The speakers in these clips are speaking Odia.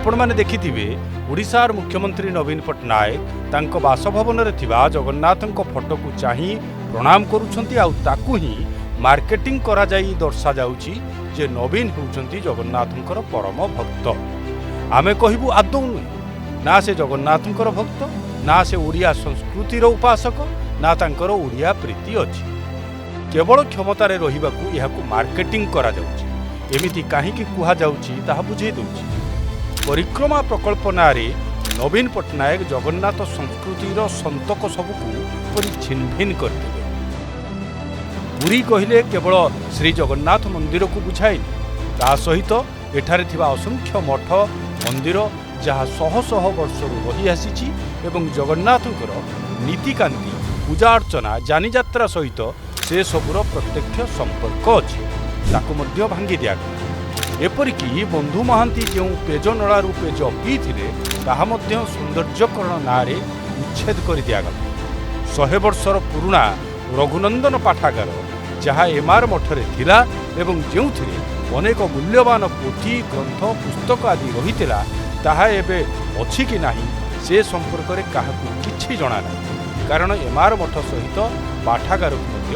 ଆପଣମାନେ ଦେଖିଥିବେ, ଓଡ଼ିଶାର ମୁଖ୍ୟମନ୍ତ୍ରୀ ନବୀନ ପଟ୍ଟନାୟକ ତାଙ୍କ ବାସଭବନରେ ଥିବା ଜଗନ୍ନାଥଙ୍କ ଫଟୋକୁ ଚାହିଁ ପ୍ରଣାମ କରୁଛନ୍ତି, ଆଉ ତାକୁ ହିଁ ମାର୍କେଟିଂ କରାଯାଇ ଦର୍ଶାଯାଉଛି ଯେ ନବୀନ ହେଉଛନ୍ତି ଜଗନ୍ନାଥଙ୍କର ପରମ ଭକ୍ତ। ଆମେ କହିବୁ, ଆଦୌ ନୁହେଁ। ନା ସେ ଜଗନ୍ନାଥଙ୍କର ଭକ୍ତ, ନା ସେ ଓଡ଼ିଆ ସଂସ୍କୃତିର ଉପାସକ, ନା ତାଙ୍କର ଓଡ଼ିଆ ପ୍ରୀତି ଅଛି। କେବଳ କ୍ଷମତାରେ ରହିବାକୁ ଏହାକୁ ମାର୍କେଟିଂ କରାଯାଉଛି। ଏମିତି କାହିଁକି କୁହାଯାଉଛି, ତାହା ବୁଝେଇ ଦେଉଛି। ପରିକ୍ରମା ପ୍ରକଳ୍ପ ନାଁରେ ନବୀନ ପଟ୍ଟନାୟକ ଜଗନ୍ନାଥ ସଂସ୍କୃତିର ସନ୍ତକ ସବୁକୁ ପରି ଛିନ୍ଭିନ୍ କରିଦେଲେ। ପୁରୀ କହିଲେ କେବଳ ଶ୍ରୀ ଜଗନ୍ନାଥ ମନ୍ଦିରକୁ ବୁଝାଏନି, ତା ସହିତ ଏଠାରେ ଥିବା ଅସଂଖ୍ୟ ମଠ ମନ୍ଦିର, ଯାହା ଶହ ଶହ ବର୍ଷରୁ ରହିଆସିଛି ଏବଂ ଜଗନ୍ନାଥଙ୍କର ନୀତିକାନ୍ତି, ପୂଜା ଅର୍ଚ୍ଚନା, ଯାନିଯାତ୍ରା ସହିତ ସେସବୁର ପ୍ରତ୍ୟକ୍ଷ ସମ୍ପର୍କ ଅଛି, ତାକୁ ମଧ୍ୟ ଭାଙ୍ଗି ଦିଆଗଲା। ଏପରିକି ବନ୍ଧୁ ମହାନ୍ତି ଯେଉଁ ପେଜ ନଳାରୁ ପେଜ ପିଇଥିଲେ, ତାହା ମଧ୍ୟ ସୌନ୍ଦର୍ଯ୍ୟକରଣ ନାଁରେ ଉଚ୍ଛେଦ କରି ଦିଆଗଲା। 100 ବର୍ଷର ପୁରୁଣା ରଘୁନନ୍ଦନ ପାଠାଗାର, ଯାହା ଏମାର ମଠରେ ଥିଲା ଏବଂ ଯେଉଁଥିରେ ଅନେକ ମୂଲ୍ୟବାନ ପୋଥି, ଗ୍ରନ୍ଥ, ପୁସ୍ତକ ଆଦି ରହିଥିଲା, ତାହା ଏବେ ଅଛି କି ନାହିଁ, ସେ ସମ୍ପର୍କରେ କାହାକୁ କିଛି ଜଣା ନାହିଁ। କାରଣ ଏମାର ମଠ ସହିତ ପାଠାଗାରକୁ ମଧ୍ୟ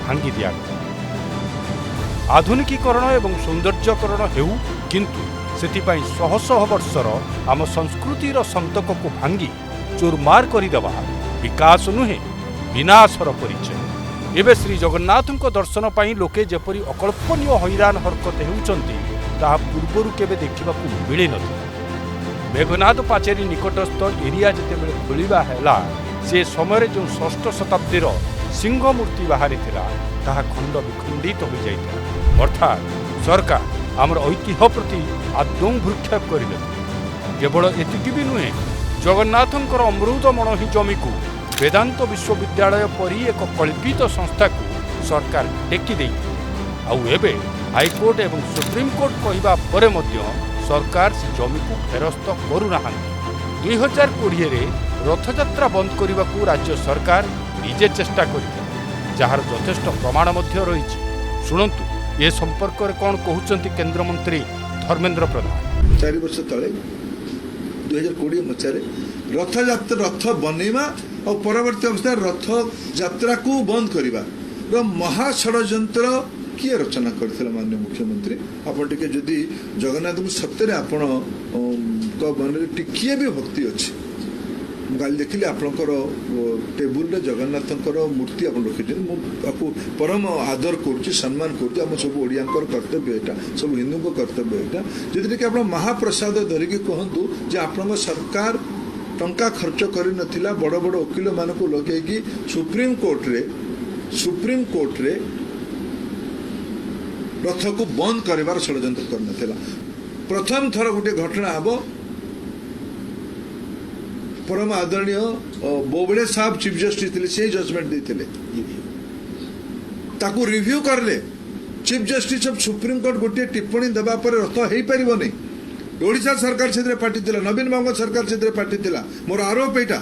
ଭାଙ୍ଗି ଦିଆଗଲା। ଆଧୁନିକୀକରଣ ଏବଂ ସୌନ୍ଦର୍ଯ୍ୟକରଣ ହେଉ, କିନ୍ତୁ ସେଥିପାଇଁ ଶହ ଶହ ବର୍ଷର ଆମ ସଂସ୍କୃତିର ସନ୍ତକକୁ ଭାଙ୍ଗି ଚୁରମାର କରିଦେବା ବିକାଶ ନୁହେଁ, ବିନାଶର ପରିଚୟ। ଏବେ ଶ୍ରୀ ଜଗନ୍ନାଥଙ୍କ ଦର୍ଶନ ପାଇଁ ଲୋକେ ଯେପରି ଅକଳ୍ପନୀୟ ହଇରାଣ ହରକତ ହେଉଛନ୍ତି, ତାହା ପୂର୍ବରୁ କେବେ ଦେଖିବାକୁ ମିଳିନଥିଲା। ମେଘନାଦ ପାଚେରୀ ନିକଟସ୍ଥ ଏରିଆ ଯେତେବେଳେ ଖୋଳିବା ହେଲା, ସେ ସମୟରେ ଯେଉଁ ଷଷ୍ଠ ଶତାବ୍ଦୀର ସିଂହ ମୂର୍ତ୍ତି ବାହାରିଥିଲା, ତାହା ଖଣ୍ଡ ବିଖଣ୍ଡିତ ହୋଇଯାଇଥିଲା। ଅର୍ଥାତ୍ ସରକାର ଆମର ଐତିହ୍ୟ ପ୍ରତି ଆଦୌ ଭ୍ରୂକ୍ଷେପ କରିନଥିଲେ। କେବଳ ଏତିକି ବି ନୁହେଁ, ଜଗନ୍ନାଥଙ୍କର ଅମୃତ ମଣୋହି ଜମିକୁ ବେଦାନ୍ତ ବିଶ୍ୱବିଦ୍ୟାଳୟ ପରି ଏକ କଳ୍ପିତ ସଂସ୍ଥାକୁ ସରକାର ଟେକି ଦେଇଥିଲେ। ଆଉ ଏବେ ହାଇକୋର୍ଟ ଏବଂ ସୁପ୍ରିମକୋର୍ଟ କହିବା ପରେ ମଧ୍ୟ ସରକାର ସେ ଜମିକୁ ଫେରସ୍ତ କରୁନାହାନ୍ତି। 2020ରେ ରଥଯାତ୍ରା ବନ୍ଦ କରିବାକୁ ରାଜ୍ୟ ସରକାର ନିଜେ ଚେଷ୍ଟା କରିଥିଲେ, ଯାହାର ଯଥେଷ୍ଟ ପ୍ରମାଣ ମଧ୍ୟ ରହିଛି। ଶୁଣନ୍ତୁ, ଏ ସମ୍ପର୍କରେ କ'ଣ କହୁଛନ୍ତି କେନ୍ଦ୍ରମନ୍ତ୍ରୀ ଧର୍ମେନ୍ଦ୍ର ପ୍ରଧାନ। 4 ବର୍ଷ ତଳେ 2020 ମସିହାରେ ରଥଯାତ୍ରା, ରଥ ବନେଇବା ଆଉ ପରବର୍ତ୍ତୀ ଅବସ୍ଥାରେ ରଥ ଯାତ୍ରାକୁ ବନ୍ଦ କରିବା ର ମହା ଷଡ଼ଯନ୍ତ୍ର କିଏ ରଚନା କରିଥିଲା? ମାନ୍ୟ ମୁଖ୍ୟମନ୍ତ୍ରୀ, ଆପଣ ଟିକେ ଯଦି ଜଗନ୍ନାଥଙ୍କୁ ସତରେ ଆପଣଙ୍କ ମନରେ ଟିକିଏ ବି ଭକ୍ତି ଅଛି, ମୁଁ କାଲି ଦେଖିଲି ଆପଣଙ୍କର ଟେବୁଲରେ ଜଗନ୍ନାଥଙ୍କର ମୂର୍ତ୍ତି ଆପଣ ରଖିଛନ୍ତି। ମୁଁ ତାକୁ ପରମ ଆଦର କରୁଛି, ସମ୍ମାନ କରୁଛି। ଆମ ସବୁ ଓଡ଼ିଆଙ୍କର କର୍ତ୍ତବ୍ୟ ଏଇଟା, ସବୁ ହିନ୍ଦୁଙ୍କ କର୍ତ୍ତବ୍ୟ ଏଇଟା। ଯଦି ଟିକେ ଆପଣ ମହାପ୍ରସାଦ ଧରିକି କୁହନ୍ତୁ ଯେ ଆପଣଙ୍କ ସରକାର ଟଙ୍କା ଖର୍ଚ୍ଚ କରିନଥିଲା ବଡ଼ ବଡ଼ ଓକିଲମାନଙ୍କୁ ଲଗେଇକି ସୁପ୍ରିମକୋର୍ଟରେ ରଥକୁ ବନ୍ଦ କରିବାର ଷଡ଼ଯନ୍ତ୍ର କରିନଥିଲା। ପ୍ରଥମ ଥର ଗୋଟିଏ ଘଟଣା ହେବ। ପରମ ଆଦରଣୀୟ ବୋବଡେ ସାହେବ ଚିଫ୍ ଜଷ୍ଟିସ୍ ଥିଲେ, ସେ ଜଜମେଣ୍ଟ ଦେଇଥିଲେ, ତାକୁ ରିଭ୍ୟୁ କଲେ chief justice of supreme court. ଗୋଟିଏ ଟିପ୍ପଣୀ ଦେବା ପରେ ରଥ ହେଇପାରିବନି, ଓଡ଼ିଶା ସରକାର ସେଥିରେ ପାର୍ଟି ଥିଲା, ନବୀନ ବାବୁଙ୍କ ସରକାର ସେଥିରେ ପାର୍ଟି ଥିଲା। ମୋର ଆରୋପ ଏଇଟା,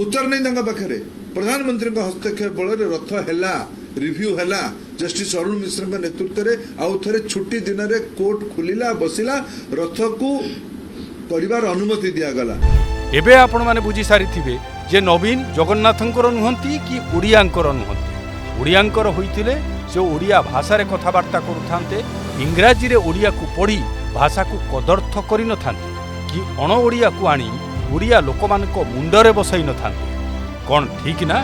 ଉତ୍ତର ନାହିଁ ତାଙ୍କ ପାଖରେ। ପ୍ରଧାନମନ୍ତ୍ରୀଙ୍କ ହସ୍ତକ୍ଷେପ ବଳରେ ରଥ ହେଲା, ରିଭ୍ୟୁ ହେଲା। ଜଷ୍ଟିସ୍ ଅରୁଣ ମିଶ୍ରଙ୍କ ନେତୃତ୍ୱରେ ଆଉ ଥରେ ଛୁଟି ଦିନରେ କୋର୍ଟ ଖୋଲିଲା, ବସିଲା, ରଥକୁ କରିବାର ଅନୁମତି ଦିଆଗଲା। ଏବେ ଆପଣମାନେ ବୁଝି ସାରିଥିବେ ଯେ ନବୀନ ଜଗନ୍ନାଥଙ୍କର ନୁହନ୍ତି କି ଓଡ଼ିଆଙ୍କର ନୁହନ୍ତି। ଓଡ଼ିଆଙ୍କର ହୋଇଥିଲେ ସେ ଓଡ଼ିଆ ଭାଷାରେ କଥାବାର୍ତ୍ତା କରୁଥାନ୍ତେ, ଇଂରାଜୀରେ ଓଡ଼ିଆକୁ ପଢ଼ି ଭାଷାକୁ କଦର୍ଥ କରିନଥାନ୍ତେ କି ଅଣ ଓଡ଼ିଆକୁ ଆଣି ଓଡ଼ିଆ ଲୋକମାନଙ୍କ ମୁଣ୍ଡରେ ବସାଇ ନଥାନ୍ତେ। କ'ଣ ଠିକ୍ ନା?